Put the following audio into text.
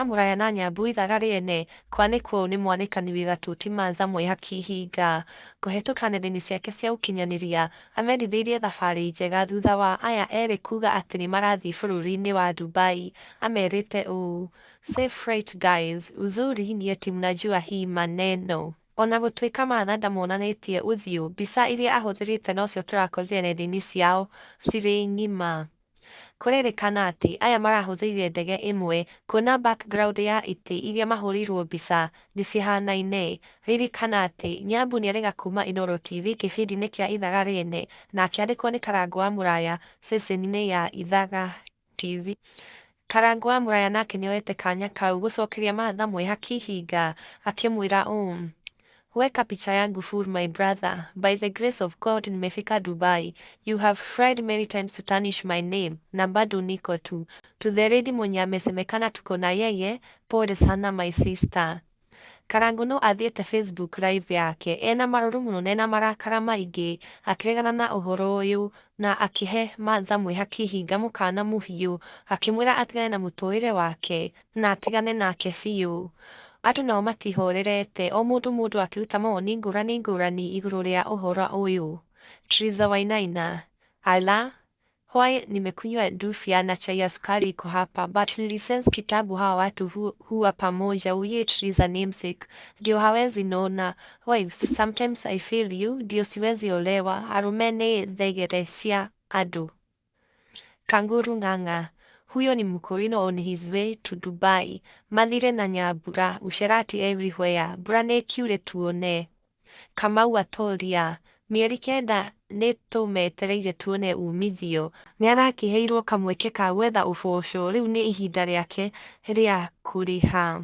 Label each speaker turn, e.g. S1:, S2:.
S1: Mũraya na Nyambu ithaga rĩene kwanĩkwo ũũ nĩ mwanĩkani wĩ gatũ ti Martha Mwĩhaki Hinga. Kũhetũka nenda-inĩ ciake cia ũkinyanĩria amerithĩirie thabarĩ njega thutha wa aya erĩ kuga atĩ nĩmarathiĩ bũrũri-inĩ wa Dubai. Amerĩte ũũ, Safe flight guys, uzuri ni eti mnajua hii maneno. Ona gũtuĩka Martha ndamonanĩtie ũthiũ, mbica iria ahũthĩrĩte nocio tũrakorire nenda-inĩ ciao cirĩ ng'ima. Kũrerĩkana atĩ aya marahũthĩrire ndege ĩmwe kuona background ya itĩ iria mahũrĩirwo mbica nĩcihanaine. Ririkana atĩ Nyambu nĩarega kuma Inooro TV kĩbindi-inĩ kĩa Ithaga Rĩene na akĩandĩkwo nĩ Karangũ wa Mũraya ceceni-inĩ ya Ithaga TV. Karangũ wa Mũraya nake nĩoete kanya kau gũcokeria Martha Mwĩhaki Hinga akĩmwĩra ũũ, Weka picha yangu full my brother. By the grace of God nimefika Dubai. You have tried many times to tarnish my name na bado niko tu. To the lady mwenye amesemekana tuko na yeye, pole sana my sister. Karangũ no athiĩte Facebook live yake ena marũrũ mũno na ena marakara maingĩ akĩregana na ũhoro ũyũ na akĩhe Martha Mwĩhaki Hinga mũkana mũhiũ akĩmwĩra atigane na mũtũrĩre wake na atigane nake biũ. Andũ nao matihorerete o mũndũ mũndũ akĩruta mawoni ngũrani ngũrani igũrũ rĩa ũhoro ũyũ. Triza Wainaina, ala why nimekunywa dufia na chai ya sukari iko hapa but nilisense kitabu hawa watu huwa pamoja uye Triza namesake ndio hawezi nona wives sometimes I feel you ndio siwezi olewa arume nĩ thegere cia andũ. Kanguru Ng'ang'a huyo ni mkorino on his way to Dubai mathire na Nyambura usherati everywhere mbura nĩĩkiure tuone. Kamau Atoria mĩeri 9 nĩtũmetereire tuone umithio nĩarakĩheirwo kamweke ka gwetha ũboco rĩu nĩ ihinda rĩake rĩa kũrĩha.